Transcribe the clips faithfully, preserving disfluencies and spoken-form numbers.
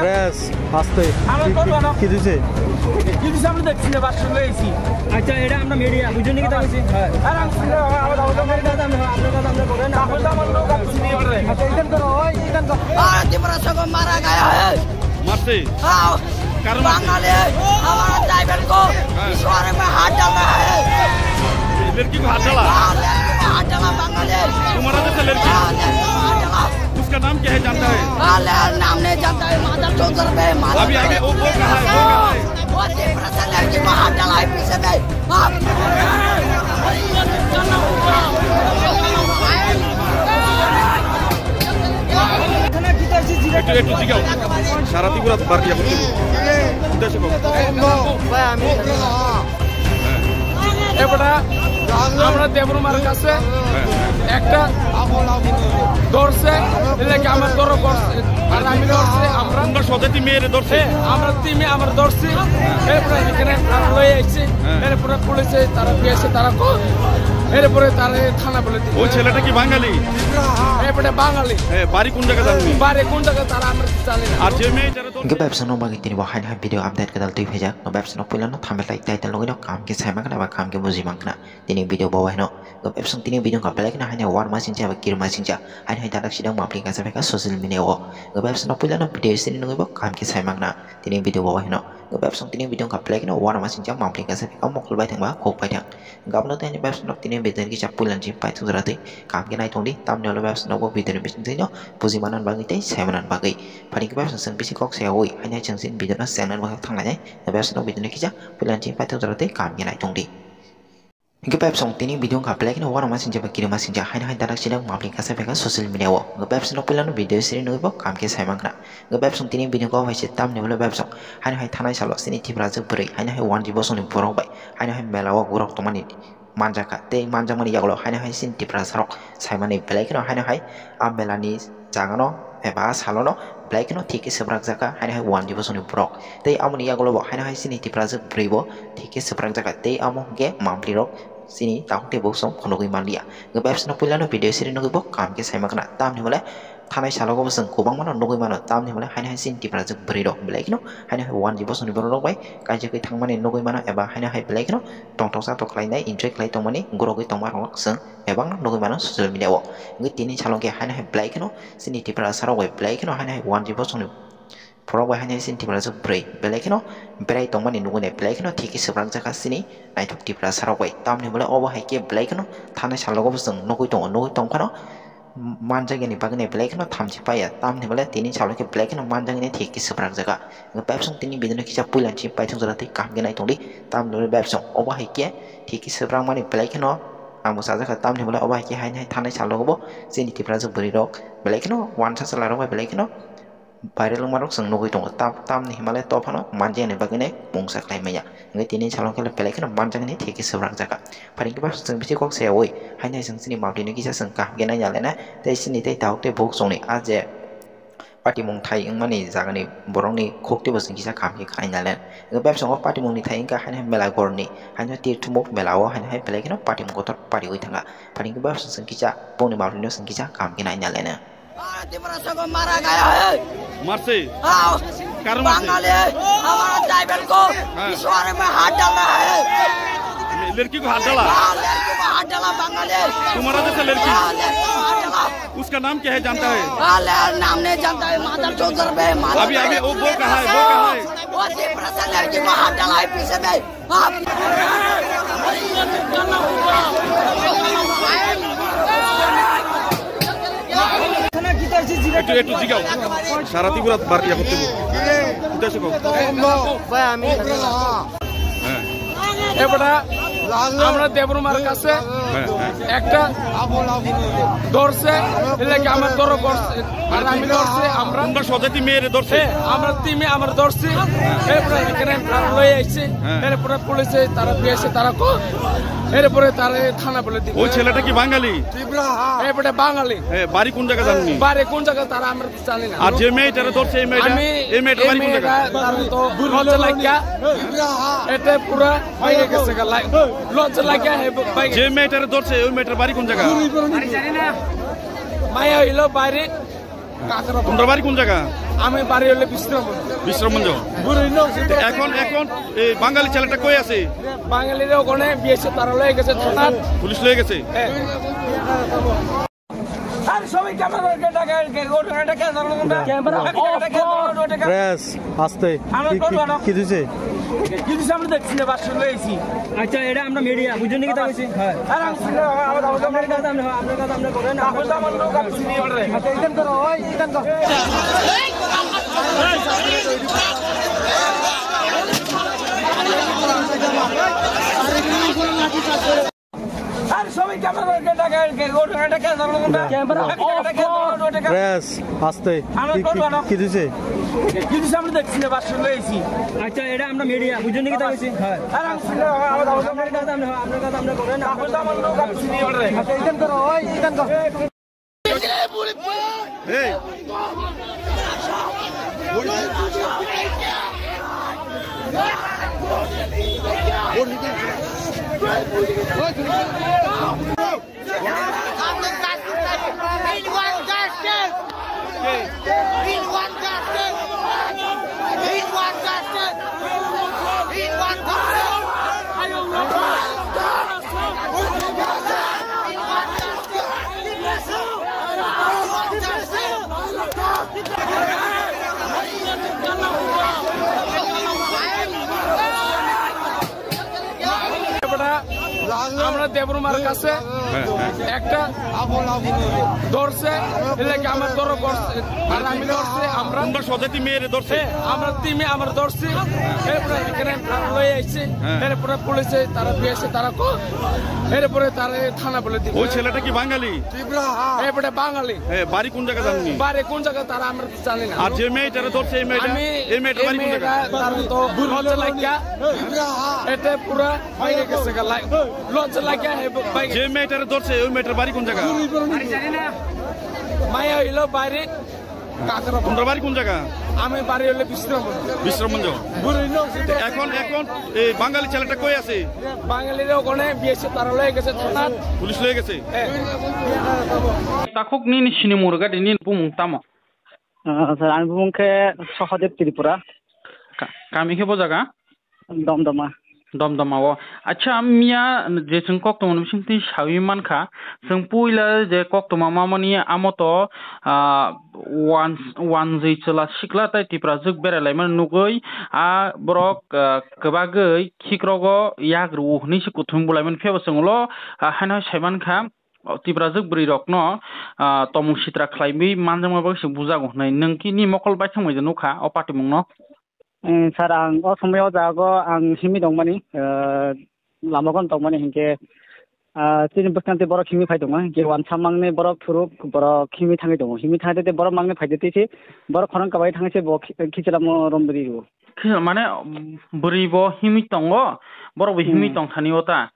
প্রেস, আস্তে। কি, কি, কি দিছে? আচ্ছা, এটা আমরা মিডিয়া, বুঝুন নাকি তার কাছে? আপনার কথা আমরা, আপনার কথা আমরা বলেন। আচ্ছা, এখান করো, ওই, এখান করো। আরে, তোমরা সব মারা গায়া হ্যায়। মারছে? হ্যাঁ। কার মারছে? বাঙালি, আমার ড্রাইভার কো, হ্যাঁ। ইশারে মে হাত ডালা হ্যায়। लड़की को हाथ डाला? हाँ, लड़की को हाथ डाला, बांग्लादेश। तुम्हारा जैसा लड़की? हाँ, लड़की को हाथ डाला। उसका नाम क्या है, जानता है? हाँ, ले, नाम नहीं जानता है, मादर चौधर में, मादर अभी आगे वो, वो कहाँ है, वो कहाँ है? वो तीन परसेंट लड़की को हाथ डाला है पीछे में। हाँ। একটু, একটু জিগাও। সারা ত্রিপুরা বারবিয়া করতে। উদ্দেশ্য কো। ভাই, আমি এবারে আমরা দেবরুমার কাছে একটা ধরছে, এলাকা আমার ধরো করছে, আর আমি ধরছে, আমরা তোমরা সজাতি মেয়েরে ধরছে? হ্যাঁ, আমরা টিমে আমরা ধরছি, এরপরে এখানে আমরা লই আইছি, হ্যাঁ। এরপরে পুলিশে তারা পেয়েছে, তারা কো, এরপরে তারা থানা বলে দিল। ওই ছেলেটা কি বাঙালি? এবারে বাঙালি। হ্যাঁ, বাড়ি কোন জায়গা জাননি? বাড়ি কোন জায়গা তারা আমরা জানি না। আর যে মেয়েটারে ধরছে? Hingke bebsano bagwi tini bo haino hai video update kwtal twi phaijak. No bebsano puilano thamle lai title nugwino kam khe sai mankha ba kam khe buji mankha. Tini video bo haino. Go bebsong tini video ka belai kheno haino warma singcha ba kirma singcha. Haino hai dadak sidang mapli kasa phaikha social media o. Go bebsong puilano video sini nugwi bo kam khe sai mankha. Tini video bo haino. Go bebsong tini video ka belai kheno warma singcha mapli kasa phaikha mokol bai thang ba khok bai thang. Gabno tini bebsong tini video kisa puilan si pai thung jora tei kam khe nai tong di. Tamni ulo bebsong bo video ni bising tino buji manan bagwi tei sai manan bagwi. Phani khe bebsong sing bisi kok se oi. Haino hai sing sin video no channel bo thang lai. Bebsong video ni kisa puilan si pai thung jora tei kam khe nai tong di. Hingke bebsong tini video wngkha belai kheno uanama sinjak bai kirima sinjak haino hai dadak sidak mapli kasa phaikha social media o. Hingke bebsong puilano video siri nugwi bo kam khe sai mankha. Hingke bebsong tini video kok hai se tamni ulo bebsong haino hai thanai salo chini Tiprajwk bwrwi haino hai wanji bosongni borok bai haino hai mela o borok tongmani manjakha tei manjakmani yagulo haino hai chini Tiprasarok saimani belai kheno haino hai a melani jagano eba salono belai kheno thik khe swbrakjakha haino hai wanji bosongni borok. Tei amoni yagulo bo haino hai chini Tiprajwk bwrwi bo thik khe swbrakjakha tei amo hwnkhe mampli rok chini takhuk tei bosong phunugwi manliya. Hwnkhe bebsano puilano video siri nugwi bo kaham khe saima khna. Tamni hwnle thanai salogo bo chwng kwbangma no nugwi mano. Tamni hwnle haino hai chini Tiprajwk bwrwi rok belai kheno haino hai wanji bosongni borok rok bai kaijagwi thangmani nugwi mano eba haino hai belai kheno tongthoksa tok khlainai enjoy khlai tongmani gurogwi tongma rok chwng bebakno nugwi mano social media o. Hwnkhe tini salon khe haino hai belai kheno chini Tiprasa rok bai belai kheno haino hai wanji bosongni borok bai haino hai chini Tiprasa bwrwi belai kheno berai tongmani nugwi nai belai kheno thik khe swbrakjakha chini naithok Tiprasa rok bai. Tamni hwnle obo hai khe belai kheno thanai salogo bo chwng nugwi tongo, nugwi tongphano manjakya ni bagwi nai belai kheno thamchi paiya. Tamni hwnle tini salo khe belai kheno manjakya ni thik khe swbrakjakha. Hwnkhe bebsong tini video no kisa puila ni simi paithakjak tei kaham khe nai tong di. Tamni hwnle bebsong obo hai khe thik khe swbrakmani belai kheno ang bo chajakha. Tamni hwnle obo hai khe haino hai thanai salogo bo chini Tiprasa bwrwi rok belai kheno wansa chwla rok bai belai kheno viral wngma rok chwng nugwi tongo. Tam, tamni hwnle to phano manjakya ni bagwi nai mungsa khlai manya. Hwnkhe tini salon khe belai kheno manjakya ni thik khe swbrakjakha. Phani khe bebsong chwng bisi kok se oi. Haino hai chwng chini mapli ni kisa chwng kaham khe nai ya le na. Tei chini tei takhuk tei bukhuk chwng ni a je patimung thai wngmani jagani borokni khukti bo chwng kisa kaham khe khnai nalen. Hwnkhe bebsongo patimungni thai wngkha haino hai mela gorni, haino tirthumuk mela o haino hai belai kheno patimung kotor pariwi thangkha. Phani hwnkhe bebsong chwng kisa bongni mapli no chwng kisa kaham khe nai nalen. अरे, तिम्रो सबको मारा गया है। मारसे? हाँ। कार मारसे? बांगाली, हमारा ड्राइवर को हाँ। पिछवाड़े में हाथ डाल रहा है। लड़की को हाथ डाला? हाँ, लड़की को हाथ डाला बांगाली। तुम्हारा जैसा लड़की? हाँ, लड़की को हाथ डाला। उसका नाम क्या है, जानता है? हाँ, ले, नाम नहीं जानता है, मादर चौधर में, मादर अभी, अभी वो, वो कहाँ है, वो कहाँ है? वो तीन परसेंट लड़की को हाथ डाला है पीछे में। একটু, একটু জিগাও। সারা ত্রিপুরা বার ইয়া করতে হবে। উদ্দেশ্য কো। ভাই, আমি হ্যাঁ। এবারে আমরা দেবরুমার কাছে হ্যাঁ, হ্যাঁ। একটা ধরছে, এলাকা আমার ধরো করছে। আর আমি ধরছে, আমরা তোমরা স্বজাতি মেয়েরে ধরছে? হ্যাঁ, আমরা টিমে আমরা ধরছি। এরপরে এখানে আমরা লই আইছি। হ্যাঁ। এরপরে পুলিশে তারা পেয়েছে, তারা কো-, এরপরে তারা থানা বলে দিবে। ওই ছেলেটা কি বাঙালি? এরপরে বাঙালি। এ, বাড়ি কোন জায়গা জাননি? বাড়ি কোন জায়গা তারা আমরা জানি না। আর যে মেয়েটারে ধরছে, এই মেয়েটা? আমি এই মেয়েটার এই বাড়ি কোন জায়গা? মেয়েটা তার তো লজ্জা লাগিয়া। এটা পুরা বাইরে গেছে গা, লাই-, লজ্জা লাগিয়া হে বাইরে। যে মেয়েটারে ধরছে, ওই মেয়েটার বাড়ি কোন জায়গা? মায়া হইলো বাইরে। তোমার বাড়ি কোন জায়গা? আমি বাড়ি হলে বিশ্রাম। বিশ্রামগঞ্জ। এখন, এখন এই বাঙালি ছেলেটা কই আছে? বাঙালিরা ওখানে বিএসএফ তারা লয়ে গেছে থানাত। পুলিশ লয়ে গেছে? হ্যাঁ। আরে সবাই ক্যামেরা ওঠে, টাকা ওঠে, টাকা ওঠে, টাকা ওঠে। প্রেস, আস্তে। আমরা কি, কি, টোটো আনো। কি দিছে? কি দিছে আমরা দেখছি না, বাস শুরু হয়েছি। আচ্ছা, এটা আমরা মিডিয়া, বুঝলেন কি তা কইছি? হ্যাঁ। আর আমি শুনলাম, আমার, আমার, আমার, আপনার কাছে আমরা, আপনার কাছে আমরা করেন। তাহলে তো আমার লোক আমি চিনি ওরে। আচ্ছা, এখান করো, ওই, এখান করো। আরে সবাই ক্যামেরা ওঠে, টাকা ওঠে, টাকা ওঠে। ক্যামেরা ওঠে, টাকা ওঠে। প্রেস, আস্তে। আমরা কি, কি, টোটো আনো। কি দিছে? কি দিছে আমরা দেখছি না, বাস শুরু হয়েছি। আচ্ছা, এটা আমরা মিডিয়া, বুঝলেন কি তা কইছি? হ্যাঁ। আর আমি শুনলাম, আমার, আমার, আপনার কাছে আমরা, আপনার কাছে আমরা করেন। তাহলে তো আমার লোক আমি চিনি ওরে। আচ্ছা, এখান করো, ওই, এখান করো। এই। আমরা দেবরুমার কাছে একটা ধরছে, এর লাগি আমার ধরো করছে। আর আমি ধরছি, আমরা তোমরা স্বজাতি মেয়েরে ধরছে? হ্যাঁ, আমরা টিমে আমরা ধরছি। এরপরে এখানে লই আইছি। হ্যাঁ। এরপরে পুলিশে তারা বিএসএ তারা কো, এরপরে তারা থানা বলে দিবে। ওই ছেলেটা কি বাঙালি? এরপরে বাঙালি। এ, বাড়ি কোন জায়গা জাননি? বাড়ি কোন জায়গা তারা আমরা জানি না। আর যে মেয়েটারে ধরছে, এই মেয়েটা, আমি এই মেয়েটার এই বাড়ি কোন জায়গা? মেয়েটা তার তো লজ্জা লাগিয়া, এতে পুরা বাইরে গেছে গা, লাই-, লজ্জা লাগিয়া, হে ব-, বাইরে। যে মেয়েটারে ধরছে, ওই মেয়েটার বাড়ি কোন জায়গা? মায়া হইলো বাইরে। তোমরা বাড়ি কোন জায়গা? আমি বাড়ি হলে বিশ্রাম। বিশ্রামগঞ্জ। এখন, এখন এই বাঙালি ছেলেটা কই আছে? বাঙালিরা ওখানে বিএসএফ তারা লয়ে গেছে থানাত। পুলিশ লয়ে গেছে? হ্যাঁ। Takhuk nini sinimung rwgadi nini bumung tamo? Ah, sir, ani bumung khe Sahadev Tripura. Ka-, kami khe bo jaga? Domdoma. Domdoma o. Acha, miya je chwng kok tongmani bisingtwi sawi mankha, chwng puila je kok tongma mamani amo to, ah, wan-, wanjwi chwla sikla tei Tiprajwk berai laimani nugwi, ah, borok, ah, kwbagwi khikrogo yak rw-o hwnwi se kuthum bulaimani. Phiya bo chwng ulo, ah, haino hai sai mankha, o Tiprajwk bwrwi rokno, ah, tomung sitra khlaiwi manjakma bagwi se bujago hwnwi. Nwng kini mokol baithang bai nukha o patimungno? Eh, sir, ang o somoi o jago ang himwi tongmani, eh, lama gon tongmani hinkhe, ah, chini bwskango tei borok himwi phai tongo, hinkhe wansa mangni borok phuru borok himwi thangwi tongo, himwi thangwi tei borok mangni phaidi twi se borok khorang kabai thangwi se bo khi-, khichilamo romri rwo. Khi-, mane, bwrwi bo himwi tongo, borok bo himwi Hmm. tong thani o ta?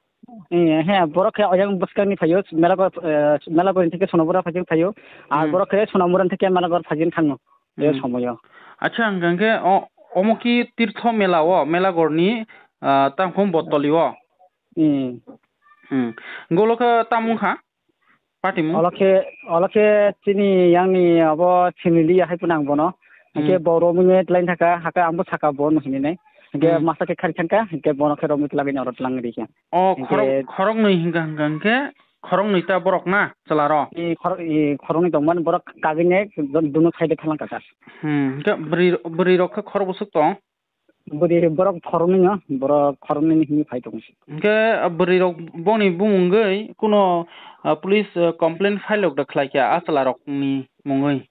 Eh, he, borok khe oyang bwskangni phaio, Melagor, eh, Melagor theke Sonamura phaikhe phaio. Ar Hmm. borok khe Sonamura theke Melagor phaikhe thango. E Hmm. somoyo. Acha, hwnkha hwnkhe o, omo ki Tirtho Mela o, Melagorni, ah, tangkhung Botoli o. Hmm. Hmm. Golo khe tamo wngkha? Patimung? Olo khe, olo khe chini yangni abo sinili hai phano ang bono. Hwnkhe Hmm. bo romwi tlain thaka, hake ang bo saka bo hinwi nai. Hwnkhe Hmm. masa khe khari thangkha, hwnkhe bono khe romwi tlangwi oro tlang rikha. O, Hwnkhe khorok-, khoroknwi hwnkha, hwnkha hwnkhe khoroknwi ta borok na chwla rok? I khor-, i khoroknwi tongmani borok kagwi ne dunu side thalang kaka. Hmm, hwnkhe bwrwi, bwrwi rok khe khorok bwswk tong? Bwrwi borok khoroknwi no, borok khoroknwi ni hwnwi phai tongo. Hwnkhe bwrwi rok boni bumung wngwi kuno, ah, police, ah, complaint file rok da khlai kha a chwla rok ni mungwi?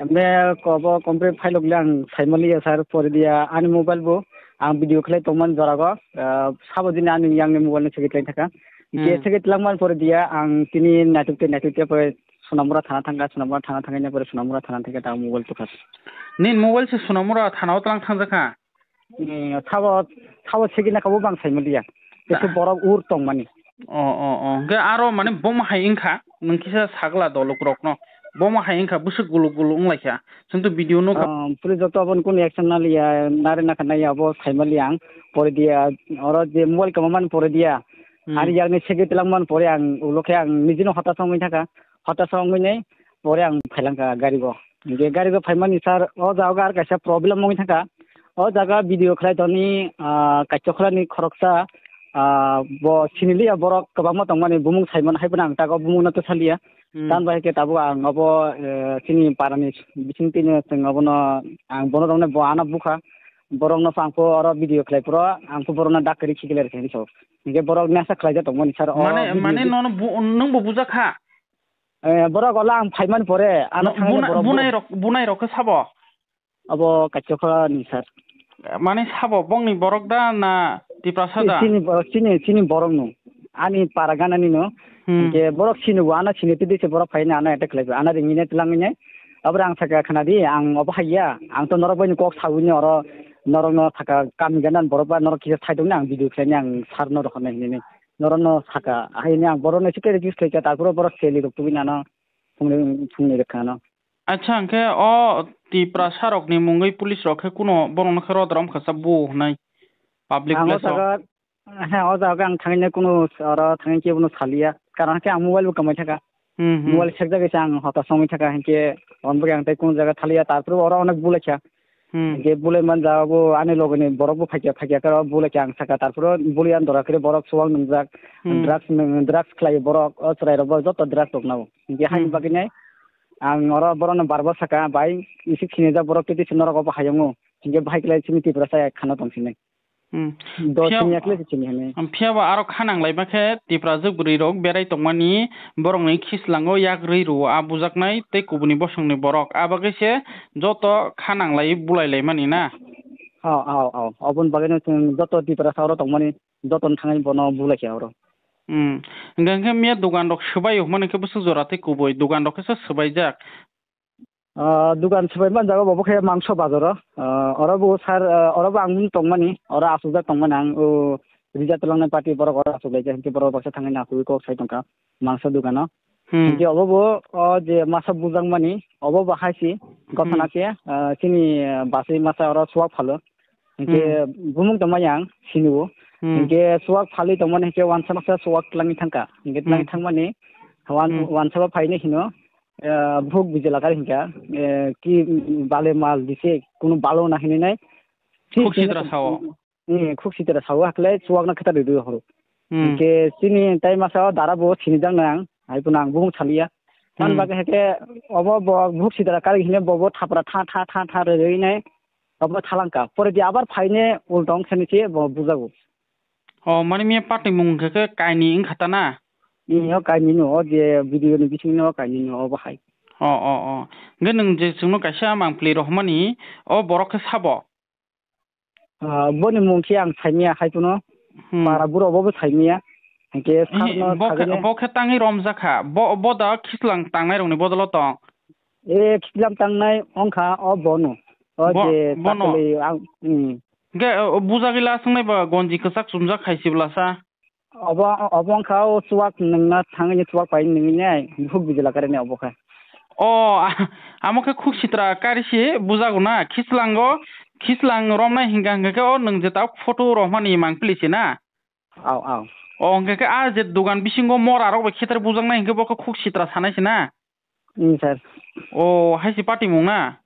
Emne kobo complaint file rok le ang saimaliya sir, pore dia ani mobile bo ang video khlai tongmani jorago, ah, sabo dini ani yangni mobile no segwi tlai thaka. Hmm. Ke segwi tlangmani pore dia ang tini naituk te naituk te pore Sonamura thana thangkha, Sonamura thana thangkha, pore Sonamura thana thangkha ta mobile tukha. Nini mobile se Sonamura thana o tlang thangjakha? Hmm, sabo, sabo segwi na kabo bang saimaliya. Ese Ta- borok ur tongmani. O, o, o. Hwnkhe aro mane bomo hai wngkha, nwng kisa sagla dolok rokno. Bomo hai wngkha, bwswk guluk guluk wnglaikha. Chwngto video nukha. Ah, police joto aboni kunu action naliya, nari nakha naiya, abo saimaliya ang. Pore dia, oro je mobile kwmamani pore dia. Hmm. Ani yakni segwi twlangmani pore ang, ulo khe ang nijino hotasa wngwi thangkha. Hotasa wngwi nai, pore ang phailangkha gari o. Hinkhe gari o phaimani sir, o jaga ar kaisa problem wngwi thangkha. O jaga video khlai toni, ah, Kaichokholani khoroksa, ah, bo siniliya borok kwbangma tongmani, bumung saimano, haiphano ang tago bumungno twsaliya. Hmm. Tamoni bai khe tabuk ang obo, eh, chini parani bisingtwino chwng obono ang bono rokno bo ano bukha. Borokno phang pho oro video khlai phuru ang pho borokno dak kwrwi khiklai rwkha hinwi sao. Hinkhe borok nasa khlaijak tongmani sir o mane, video mane di- nono bu-, nwng bo bujak kha? Eh, borok ola ang phaimani pore ano No, thangwi buna-, borok bu- bunai rok, bunai rok khe sabo? Abo Kaichokholani sir. Mane sabo bongni borok da na Tiprasa da? Chini borok, chini, chini borok no. Ani para ganani no. Hmm. Hinkhe borok sini bo, ano sini tidi se borok phaina ano attack khlai, ano ringine twlangine. Abra ang saka khna di, ang obo haiya, ang to norok bai ni kok sawi ni oro, norok no saka kami ganan borok ba norok kisa saidong ni ang video khlai ni ang sir no rokho nai hinwi norok no saka, haini ang borok no sikhe request khlai kha, tarpore borok seli rok tubui nano phungni, phungni rwkha no. Acha, hwnkhe o Tiprasa rokni mungwi police rok khe kuno borokno khe rodrom kha sa bu hwnwi public Ang o place o. Jaga, he, o jaga ang thangwi nai kuno oro thangwi kebono saliya. Karon khe ang mobile bo kwmai thaka. Hmm, hmm. Mobile sekjagwi se ang hota songwi thaka, hinkhe on bagwi ang tei kuno jaga thaliya. Tarpore oro onek bulaikha. Hmm. Hinkhe bulai man jaga bo ani logoni borok bo phaikha, phaikha khe oro bulaikha ang saka. Tarpore buli ang dora khe borok suwang nwngjak. Hmm. Drugs nung-, drugs khlai borok, o chwrai rok bo joto drugs rok nao. Hinkhe haini Hmm. bagwi nai ang oro borokno barbo saka, bai, isik sinijak borok tei tei se norok obo hayungo. Hinkhe bahai khlai chini Tiprasa khana tong sinai. Hmm. Do Phiya-, sini yakle se chini hwnwi. Phiya ba aro kha nang lai ma khe Tiprajwk bwrwi rok berai tongmani borokni khislango yak rwi rwo a bujaknai tei kubuni bosongni borok. A bagwi se joto kha nang lai bulai lai mani na. Ao, ao, ao. Oboni bagwino chwng joto Tiprasa oro tongmani jotono thangwi bono bulai kha oro. Hmm. Hwnkhe, hwnkhe miya dogan rok swbai hwnmani khe bwswk jora tei kubui dogan rok khe se swbaijak. Ah, dukan swbai man jaga bo, bo khe mangso bazar o. Ah, oro bo sir, ah, oro bo ang tongmani, oro achukjak tongmani ang, o rija twlangnai party borok oro achuk lai khe, hinkhe borok baksa thangwi achugwi kok sai tongkha mangso dukan o. Hmm. Hinkhe obo bo, o je masa bujakmani, obo bo hai se, hmm, gothana khe, ah, chini, ah, bachwi masa oro chuwak phalo. Hinkhe hmm, bumung tongma yang sini o. Hmm. Hinkhe chuwak phalwi tongmani hinkhe wansa masa chuwak twlangwi thangkha. Hinkhe twlangwi hmm, thangmani wan-, hmm, wansa bo phaini hino, eh, bhuk bijila kar hinkha, eh, ki bale mal dise kunu balo na hinwi nai. Khuk sitra sao. Hmm, khuk sitra sao hakle chuwak na khata rwdi horo. Hmm. Hinkhe chini tai masa o dara bo sini jak nang, hai phano ang bumung saliya. Tamni hmm, bagwi hinkhe obo bo bhuk sitra kar hine bo bo thapra tha tha tha tha rwrwi nai. Obo thalangkha. Pore di abar phaine ulta wngkha ni se bo bujago. O, mani miya party mung khe khe kaini wngkha ta na? Ni o kaini no, o je video ni bising no kaini no, obo hai. O, o, o. Hwnkhe nwng je chwngno kaisa mangpili rohormani, o borok khe sabo? Ah, boni mung khe ang saimanya hai phano. Hmm. Para buro bo bo saimanya. Hinkhe eh, sakno bo khe, sagene. Bo khe tangwi romjakha. Bo, bo da khislang tangnai rokni bodolo tong. E, khilam tangnai wngkha o bono. O bo-, je bono. Patwlwi ang, mm. Hwnkhe, o, bujagwi la swngnai ba gonji kwchak chumjak khai siblasa? Obo, obo wngkha o chuwak nwngna thangwi chuwak pai nwngnai, bukhuk bijila karwi nai obo khe. O, a-, amo khe khuk sitra kari si bujago na, khislango, khislang romnai hingka hingka khe o nwng jeta photo rohmani mangpili si na? Au, au. O, hingka khe a je dogan bisingo mora rok bai khetar bujaknai hingke bo khe khuk sitra sanai si na? Mm, sir. O, hai se party mung na?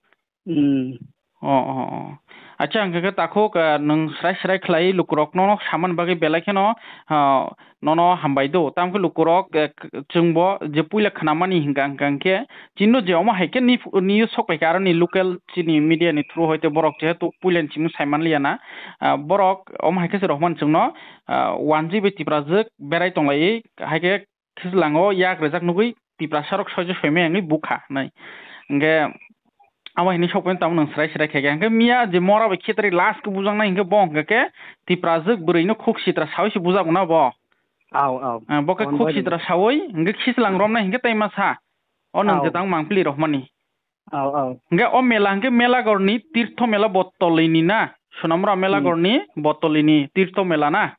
Mm. O, o, o. Acha, hingke khe takhuk, ah, nwng srai srai khlai lukurok no saman bagwi belai kheno, ah, nono hambai do. Tamo khe lukurok, eh, k-, chwngbo je puila khnamani hingka, hingka hingke chini no je omo hai khe ni phu-, ni o sok pai khe aroni local chini media ni through hoite borok jehetu puila ni simi sai man liya na. Ah, borok omo hai khe se rohman chwngno, ah, one G B Tiprajwk berai tonglai hai khe Khizlango yak rwjak nugwi Tiprasa rok soijo soimaya wngwi bukha hinwi. Hwnkhe abo hinwi sokphai tamo nwng srai srai khaikha. Hwnkhe miya je mora bai khetari last khe bujaknai hwnkhe bo hwnkhe khe Tiprajwk bwrwino khuk sitra sawi se bujakgo na bo. Au, au. Ah, bo khe khuk sitra sawi hwnkhe Khizlang romnai hwnkhe tei ma sa. O nwng je tang mangpili rohmani. Au, au. Hwnkhe o mela hwnkhe Melagorni Tirtho Mela Botolini na? Sonamura Melagorni Botolini Tirtho Mela na?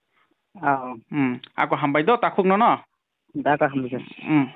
Au. Hmm, ako hambai do takhuk nono. Da ka hambai kha. Hmm.